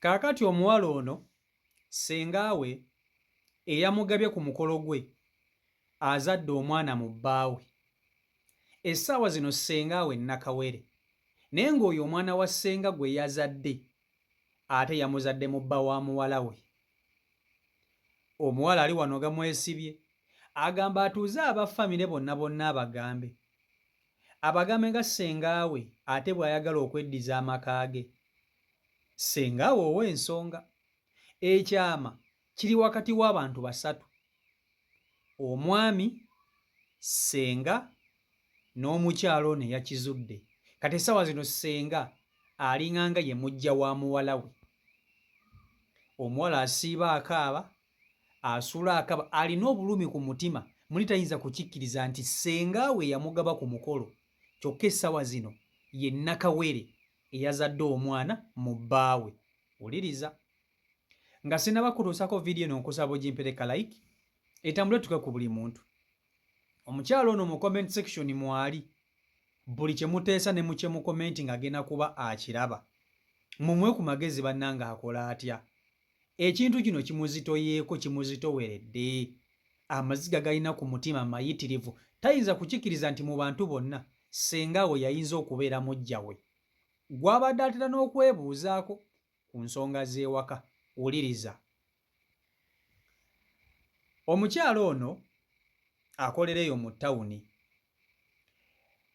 Kaakati omuwala ono ssenga we eyamugabye ku mukolo gwe azadde omwana mu bbaawe. Essaawa zino ssenga we nnakawere naye ng'oyo omwana wa ssenga gwe yazadde ate yamuzadde mu bba wa muwala we. Omuwala ali wano gamwesibye agamba atuuze aba famire bonna bonna abagambe abagambe nga ssenga we ate bw'ayagala okweddiza amaka ge. Ssenga we ow'ensonga. Ekyama kiri wakati w'abantu basatu, omwami, ssenga n'omukyala ono eyakizudde. Kati essaawa zino ssenga alinganga ye muggya wa muwala we. Omuwala asiiba akaaba, asula akaaba, alina obulumi ku mutima muli tayinza kukikkiriza nti ssenga we yamugaba ku mukolo kyokka essaawa zino ye nnakawere eyazadde omwana mu bbaawe. Wuliriza. Nga sinnaba kutuusako vidiyo eno nkusaba ogimpere ka like etambule tuke ku buli muntu. Omukyala ono mu comment section mwali buli kye muteesa ne mu kye mukomenti ng'agenda kuba akiraba. Mumuwe ku magezi bannange akola atya? Ekintu kino kimuzitoyeeko kimuzitoweredde. Amaziga galina ku mutima mayitirivu. Tayinza kukikiriza nti mu bantu bonna ssenga we yayinza okubeera muggya we gw'abadde atera n'okwebuuzaako ku nsonga z'ewaka. Wuliriza. Omukyala ono akolera eyo mu ttawuni.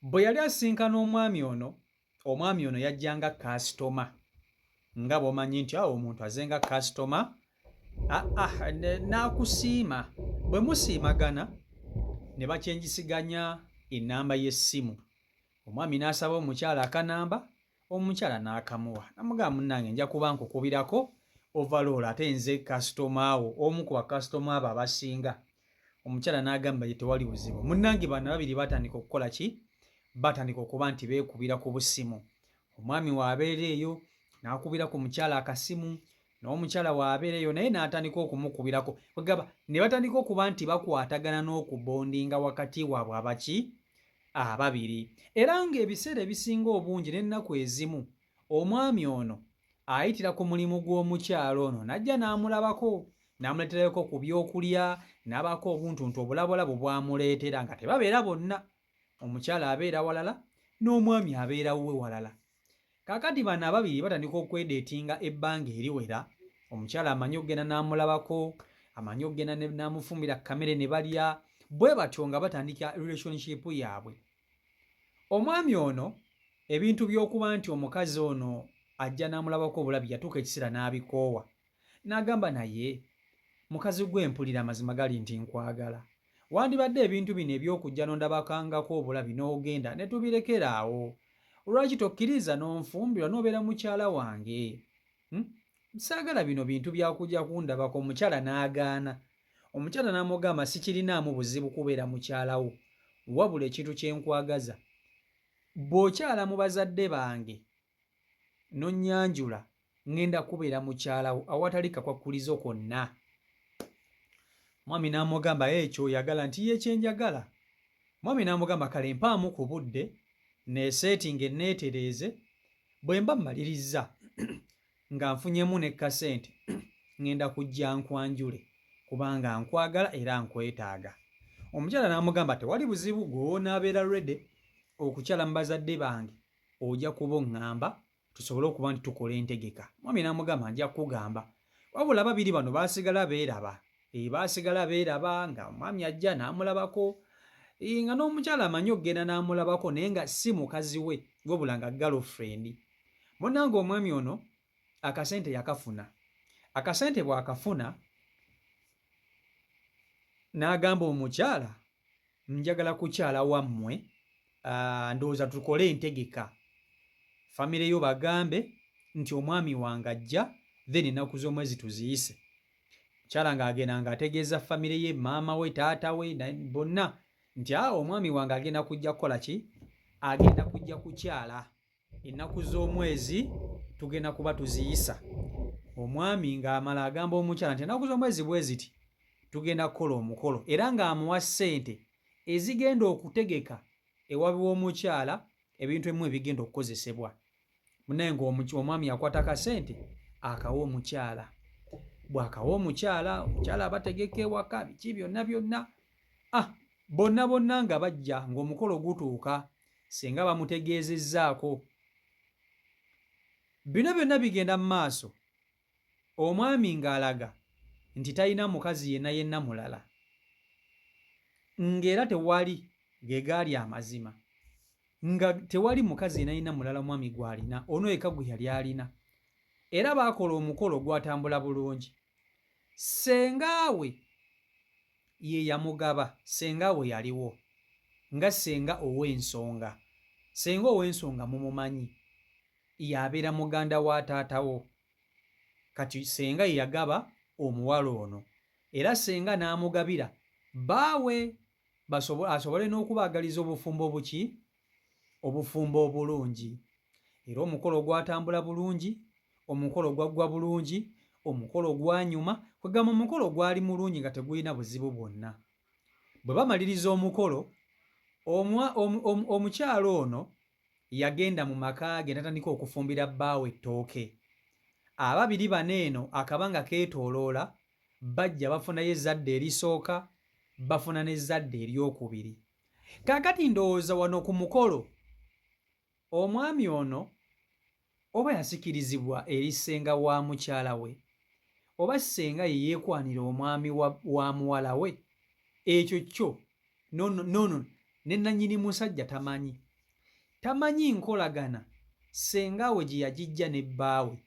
Bwe yali asisinkana omwami ono, omwami ono yajja nga kaasitoma nga bw'omanyi nti awo omuntu aze nga kaasitoma aa n'akusiima. Bwe musiimagana ne bakyenjisiganya ennamba y'essimu. Omwami n'asaba omukyala akanamba omukyala n'akamuwa namugamba munnange nja kuba nkukubirako overall ate nze kasitoma wo omu ku bakasitoma abo abasinga. Omukyala n'agamba ye tewali buzibu. Munnange bano ababiri batandika okukola ki? Batandika okuba nti beekubira ku busimu. Omwami w'abeera eyo n'akubira ku mukyala akasimu n'omukyala w'abeera eyo naye n'atandika okumukubirako. Kwegamba ne batandika okuba nti bakwatagana n'okubondinga wakati waabwe abaki? Ababiri. Era ng'ebiseera ebisinga obungi n'ennaku ezimu omwami ono ayitira ku mulimu gw'omukyala ono n'ajja n'amulabako n'amuleeterayoko ku by'okulya n'abaako obuntuntu obulabolabo bw'amuleetera nga tebabeera bonna. Omukyala abeera walala n'omwami abeera wuwe walala. Kaakati bano ababiri batandika okwedeetinga ebbanga eriwera. Omukyala amanyi okugenda n'amulabako, amanyi okugenda n'amufumbira kamere ne balya, bwe batyo nga batandika relationship yaabwe. Omwami ono ebintu by'okuba nti omukazi ono ajja n'amulabako obulabi yatuuka ekiseera n'abikoowa. N'agamba naye mukazi gwe mpulira amazima gali nti nkwagala. Wandibadde ebintu bino eby'okujja n'ondabakangako obulabi n'ogenda ne tubirekera awo. Lwaki tokkiriza n'onfumbirwa n'obeera mukyala wange? Hmm? Saagala bino bintu bya kujja kundabako. Omukyala n'agaana. Omukyala n'amugamba sikirinaamu buzibu kubeera mukyala wo wabula ekintu kye nkwagaza bw'okyala mu bazadde bange n'onnyanjula ŋŋenda kubeera mukyala wo awatali kakwakkulizo konna. Mwami n'amugamba ekyo oyagala nti ye kye njagala. Mwami n'amugamba kale mpaamu ku budde neeseetinge neetereeze bwe mba mmalirizza nga nfunyemu ne kasente ŋŋenda kujja nkwanjule kubanga nkwagala era nkwetaaga. Omukyala n'amugamba tewali buzibu gwe w'onaabeera ready okukyala mu bazadde bange oja kuba oŋŋamba tusobole okuba nti tukola entegeka. Mwami n'amugamba nja kukugamba. Wabula ababiri bano baasigala beeraba. E, baasigala beeraba nga omwami ajja n'amulabako e, nga n'omukyala amanyi okugenda n'amulabako naye nga si mukazi we wabula nga girlfriend. Munnange omwami ono akasente yakafuna. Akasente bw'akafuna n'agamba omukyala njagala kukyala wammwe ndowooza tukole entegeka famire yo bagambe nti omwami wange ajja then ennaku z'omwezi tuziyise. Mukyala ng'agenda ng'ategeeza famire ye maama we taata we bonna nti a omwami wange agenda kujja kukola ki agenda kujja kukyala ennaku z'omwezi tugenda kuba tuziyisa. Omwami ng'amala agamba omukyala nti ennaku z'omwezi bwe ziti tugenda kukola omukolo era ng'amuwa ssente ezigenda okutegeka ewabi w'omukyala ebintu ebimu ebigenda okukozesebwa. Munaye ng'omwami akwata akasente Akawa omukyala. Bw'akawa omukyala, omukyala abategeka ewaka, biki byonna byonna. Ah, bonna bonna nga bajja ng'omukolo gutuuka, ssenga bamutegeezezzaako. Bino byonna bigenda mu maaso, omwami ng'alaga nti talina mukazi yenna yenna mulala, ng'era tewali ge gaali amazima, nga tewali mukazi yenna yenna mulala omwami gw'alina, ono yekka gwe yali alina. Era baakola omukolo gwatambula bulungi. Ssenga we ye yamugaba, ssenga we yaliwo nga ssenga ow'ensonga. Ssenga ow'ensonga mumumanyi, y'abeera muganda wa taata wo. Kati ssenga ye yagaba omuwala ono era ssenga n'amugabira bbaawe asobole n'okubaagaliza obufumbo obuki? Obufumbo obulungi. Era omukolo gwatambula bulungi, omukolo gwaggwa bulungi, omukolo gwanyuma, kwegamba omukolo gwali mulungi nga tegulina buzibu bwonna. Bwe bamaliriza omukolo, omukyala ono yagenda mu maka ge natandika okufumbira bbaawe ettooke. Ababiri bano eno akabanga keetooloola bajja bafunayo ezzadde erisooka, bafuna n'ezzadde eryokubiri. Kaakati ndowooza wano ku mukolo omwami ono oba yasikirizibwa eri ssenga wa mukyala we oba ssenga ye yeekwanira omwami wa muwala we, ekyo kyo nono ne nannyini musajja tamanyi. Tamanyi nkolagana ssenga we gye yagijja ne bbaawe,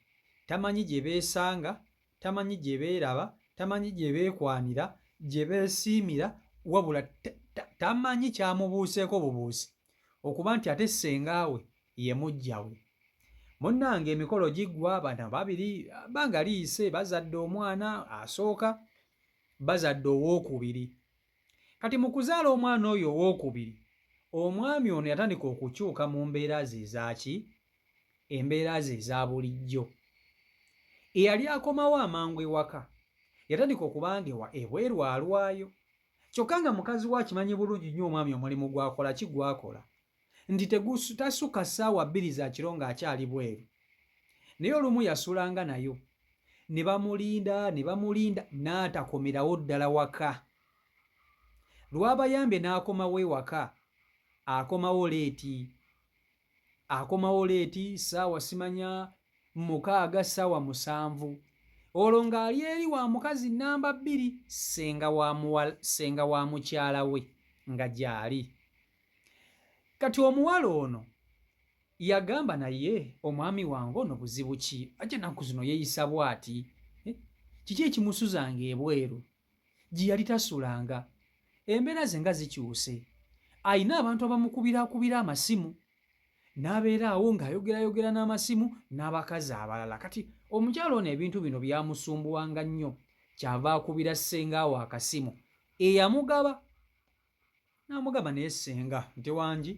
tamanyi gye beesanga, tamanyi gye beeraba, tamanyi gye beekwanira, gye beesiimira, wabula tamanyi kyamubuuseeko bubuusi okuba nti ate ssenga we ye muggya we. Munnange emikolo giggwa, bano babiri bbanga liyise bazadde omwana asooka, bazadde owookubiri. Kati mu kuzaala omwana oyo owookubiri, omwami ono yatandika okukyuka mu mbeera ze ezaaki? Embeera ze eza bulijjo. Eyali akomawo amangu ewaka yatandika okuba nga ebweru alwayo. Kyokka nga mukazi we akimanyi bulungi nnyo omwami omulimu gw'akola ki gw'akola nti tasukka ssaawa bbiri za kiro ng'akyali bweru. Naye olumu yasulanga nayo ne bamulinda ne bamulinda n'atakomerawo ddala waka. Lwabayambye n'akomawo ewaka, akomawo leeti. Akomawo leeti ssaawa simanya 6 ssaawa 7. Olwo ng'ali eri wa mukazi nnamba 2 ssenga wa mukyala we nga gy'ali. Kati omuwala ono yagamba naye omwami wange ono buzibu ki? Lwaki ennaku zino yeeyisa bw'ati? Kiki ekimusuzanga ebweru gye yali tasulanga? Embeera ze nga zikyuse. Alina abantu abamukubirakubira amasimu n'abeera awo ng'ayogerayogera n'amasimu n'abakazi abalala. Kati omukyala ono ebintu bino byamusumbuwanga nnyo, ky'ava akubira ssenga we akasimu eyamugaba n'amugamba naye ssenga nti wangi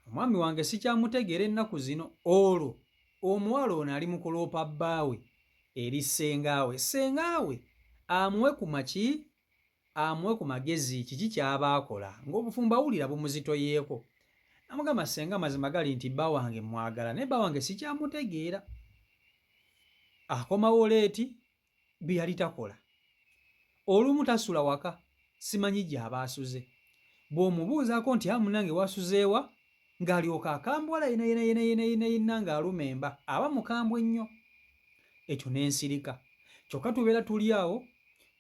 omwami wange sikyamutegeera ennaku zino. Olwo omuwala ono ali mu kuloopa bbaawe eri ssenga we, ssenga we amuwe ku maki amuwe ku magezi kiki ky'aba akola ng'obufumbo awulira bumuzitoyeeko. Namugamba ssenga amazima gali nti bba wange mmwagala naye bba wange sikyamutegeera. Akomawo leeti bye yali takola. Olumu tasula waka simanyi gy'aba asuze. Bw'omubuuzaako nti a munnange wasuze wa ng'alyoka akambuwala yena yena yena yena yena yena ng'aluma emba aba mukambwe nnyo. Ekyo ne nsirika. Kyokka tubeera tuli awo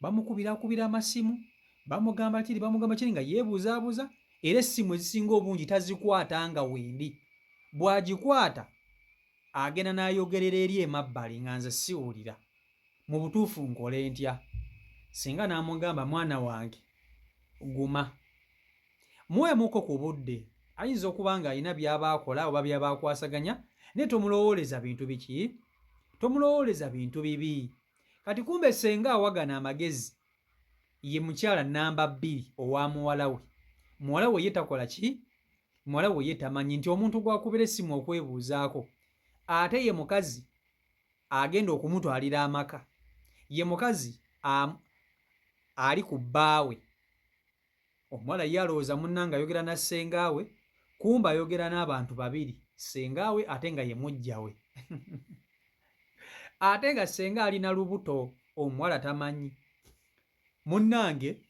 bamukubirakubira amasimu bamugamba kiri bamugamba kiri nga yeebuuzaabuuza era essimu ezisinga obungi tazikwata nga wendi. Bw'agikwata agenda n'ayogerera eri emabbali nga nze siwulira. Mu butuufu nkole ntya? Singa n'amugamba mwana wange guma. Muweemuko ku budde. Ayinza okuba ng'alina by'aba akola oba by'aba akwasaganya naye tomulowooleza bintu biki? Tomulowooleza bintu bibi. Kati kumbe ssenga awagana amagezi ye mukyala nnamba bbiri owa muwala we. Muwala we ye takola ki? Muwala we ye tamanyi nti omuntu gw'akubira essimu okwebuuzaako ate ye mukazi agenda okumutwalira amaka. Ye mukazi ali ku bbaawe. Omuwala ye alowooza munnange ayogera na ssenga we, kumbe ayogera n'abantu babiri, ssenga we ate nga ye muggya we. Ate nga ssenga alina lubuto, omuwala tamanyi. Munnange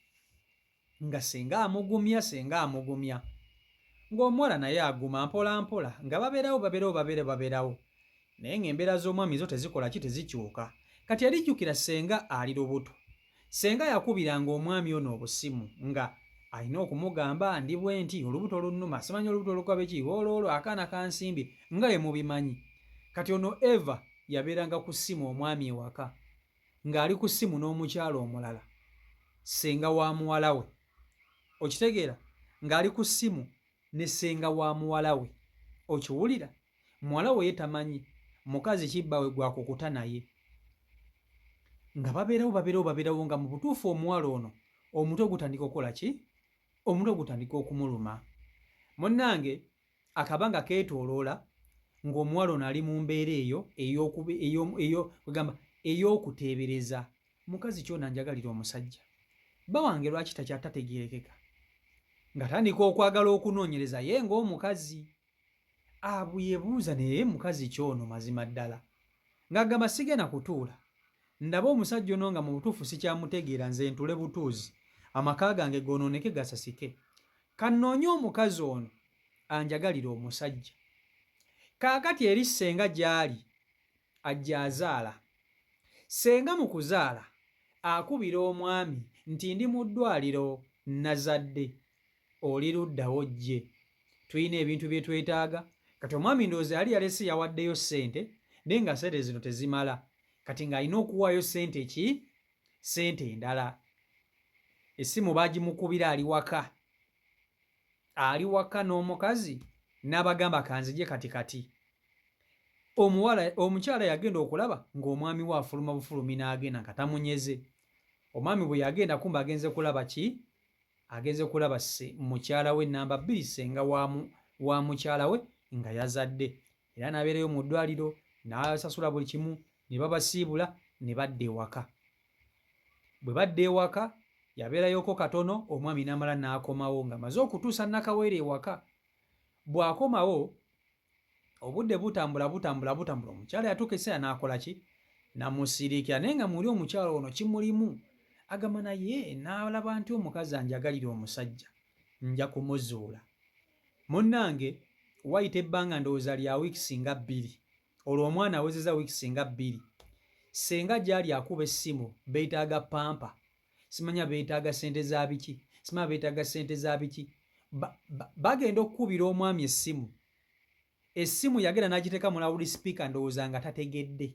nga ssenga amugumya, ssenga amugumya, ng'omuwala naye aguma mpola mpola, nga babeerawo babeerawo babeera babeerawo, naye ng'embeera z'omwami zo tezikola ki, tezikyuka. Kati yalijjukira ssenga ali lubuto. Ssenga yakubiranga omwami ono obusimu nga alina okumugamba ndi bwe nti, olubuto lunnuma, simanyi olubuto lukabe ki, olwolwo akaana kansimbye, nga bwe mubimanyi. Kati ono Eva yabeeranga ku ssimu omwami ewaka ng'ali ku ssimu n'omukyala omulala, ssenga wa muwala we. Okitegeera? Ng'ali ku ssimu ne ssenga wa muwala we. Okiwulira? Muwala we ye tamanyi mukazi ki bbawe gwakukuta naye. Nga babeerawo babeerawo babeerawo, nga mu butuufu omuwala ono omutwe gutandika okukola ki? Omutwe gutandika okumuluma. Munnange akabanga keetooloola ng'omuwala ono ali mu mbeera eyo ey'okwegamba ey'okuteebereza mukazi kyona njagalira omusajja bba wange lwaki takyatategeerekeka, ng'atandika okwagala okunoonyereza ye ng'omukazi abuyebuuza naye mukazi kyono mazima ddala, ng'agamba sigenda kutuula ndaba omusajja ono nga mu butuufu sikyamutegeera, nze ntule butuuzi amaka gange goonooneke gasasike, kannoonye omukazi ono anjagalira omusajja. Kaakati eri ssenga gy'ali ajja azaala. Ssenga mu kuzaala akubira omwami nti ndi mu ddwaliro nazadde, oli luddawo ojje, tulina ebintu bye twetaaga. Kati omwami ndowooza yali yalese yawaddeyo ssente, naye nga ssente zino tezimala, kati ng'alina okuwaayo ssente ki, ssente endala. Essimu baagimukubira ali waka, ali waka n'omukazi n'abagamba kanzije kati kati. Omuwala omukyala yagenda okulaba ng'omwami we afuluma bufulumi n'agenda nga tamunyeze. Omwami bwe yagenda kumba agenze kulaba ki, agenze kulaba mukyala we namba 2, ssenga wa mukyala we nga yazadde, era n'abeerayo mu ddwaliro n'asasula buli kimu ne babasiibula ne badda ewaka. Bwe badda ewaka yabeerayoko katono, omwami n'amala n'akomawo ng'amaze okutuusa Nakawere ewaka. Bw'akomawo obudde butambula butambula butambula, omukyala yatuuka ekiseera n'akola ki, namusiriikira, naye nga muli omukyala ono kimulimu agamba naye n'alaba nti omukazi anjagalira omusajja nja kumuzuula. Munnange wayita ebbanga ndowooza lya wiikisi nga 2, olwo omwana awezezza wiikisi nga 2, ssenga gy'ali akuba essimu beetaaga pampa, simanya beetaaga ssente za biki, simanya beetaaga ssente za biki. Bagenda okukubira omwami essimu, essimu yagenda n'agiteeka mu loud speaker ndowooza nga tategedde.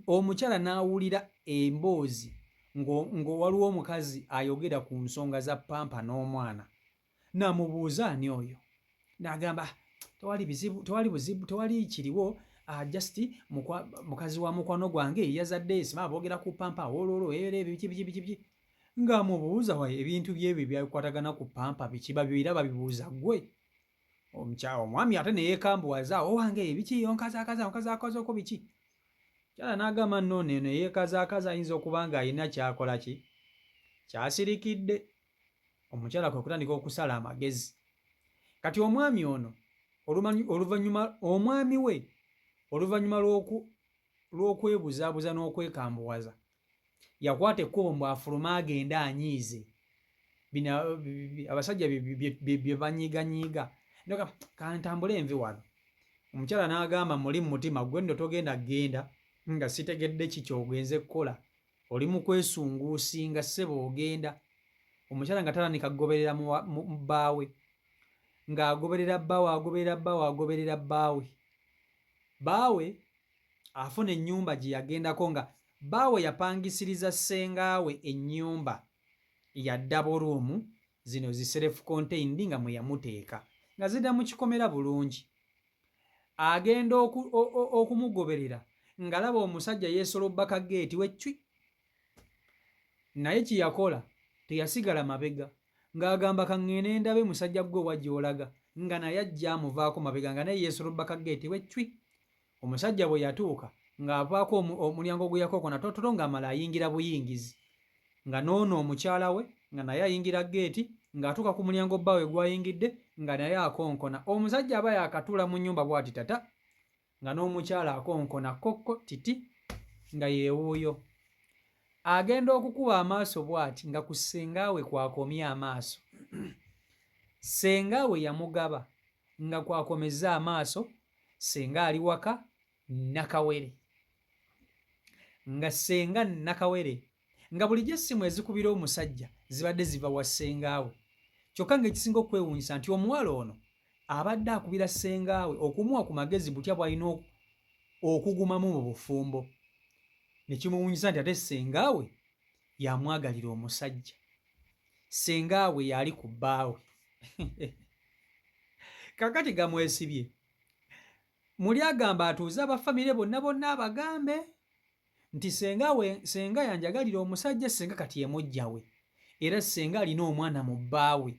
Omukyala n'awulira emboozi nga waliwo omukazi ayogera ku nsonga za pampa n'omwana, n'amubuuza ani oyo, n'agamba tewali bizibu, tewali buzibu, tewali kiriwo, just mukazi wa mukwano gwange yazadde, sima boogera ku pampa wololo era biki biki biki biki. Ng'amubuuza waye ebintu byebyo byakwatagana ku pampa biki, babira babibuuza ggwe. Omwami ate ne yeekambuwaza, owange biki onkazaakaza onkazaakazaako biki. Mukyala n'agamba nno ono eno yeekazaakaza ayinza okuba ng'alina ky'akola ki, ky'asirikidde. Omukyala kwe kutandika okusala amagezi. Kati omwami ono oluvannyuma omwami we oluvannyuma lw'okwebuzaabuza n'okwekambuwaza yakwata ekkubo mbu afulume agende anyiize bino abasajja bye banyiiganyiiga, kantambule envi wano. Omukyala n'agamba muli mu mutima gwe nno togenda genda nga sitegedde ki ky'ogenze kukola, oli mu kwesunguusinga ssebo ogenda. Omukyala nga tatandika kugoberera bbaawe, ng'agoberera bbaawe agoberera bbaawe agoberera bbaawe. Bbaawe afuna ennyumba gye yagendako nga bbaawe yapangisiriza ssengaawe ennyumba ya double room, zino zi self contained nga mwe yamuteeka nga zidda mu kikomera bulungi. Agenda okumugoberera ng'alaba omusajja yeesolobba ka geeti we ccwi, naye kye yakola teyasigala mabega, ng'agamba kaŋŋende ndabe musajja ggwe wa gy'olaga, nga naye ajja amuvaako mabega nga naye yeesolobba ka geeti we ccwi. Omusajja bwe yatuuka ng'avaako omulyango gwe yakookona tototo ng'amala ayingira buyingizi, nga n'ono omukyala we nga naye ayingira geeti, ng'atuuka ku mulyango bbaawe gw'ayingidde nga naye akonkona. Omusajja aba yaakatuula mu nnyumba bw'ati tata. Nga n'omukyala akonkona kokko titi nga yeewuuyo. Agenda okukuba amaaso bw'ati nga ku ssenga we kw'akomye amaaso. Ssenga we yamugaba nga kw'akomezza amaaso, ssenga ali waka nakawere. Nga ssenga nakawere nga bulijjo essimu ezikubira omusajja zibadde ziva wa ssenga we. Kyokka ng'ekisinga okwewuunyisa nti omuwala ono abadde akubira ssenga we okumuwa ku magezi butya bw'alina okugumamu mu bufumbo. Ne kimuwuunyisa nti ate ssenga we y'amwagalira omusajja. Ssenga we y'ali ku bbaawe. Kaakati gamwesibye. Muli agamba atuuze aba famire bonna bonna abagambe nti ssenga we ssenga yanjagalira omusajja ssenga kati ye mujja we era ssenga alina omwana mu bbaawe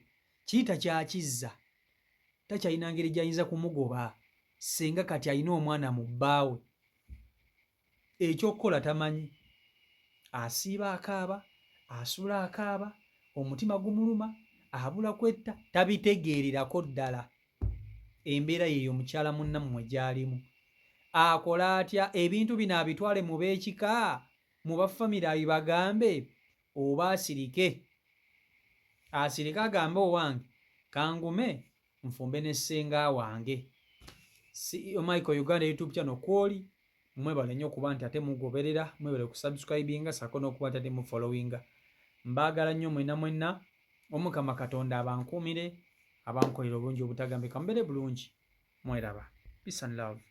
kiri takyakizza takyalina ngeri gy'ayinza kumugoba ssenga kati alina omwana mu bbaawe Eky'okukola tamanyi. Asiiba akaaba, asula akaaba, omutima gumuluma, abula kwetta, tabitegeererako ddala. Embeera yeeyo mukyala munnammwe gy'alimu. Akole atya? Ebintu bino abitwale mu b'ekika, mu ba famire abibagambe oba asirike? Asirike agambe owange kangume nfumbe ne ssenga wange. CEO Michael Uganda YouTube channel kwoli mwebale nnyo okuba nti ate mugoberera mwebale kusubscribinga sako n'okuba nti ate mufollowinga mbaagala nnyo mwena mwenna omukama katonda abankuumire abankolera obulungi obutagambika mubeere bulungi mweraba peace and love.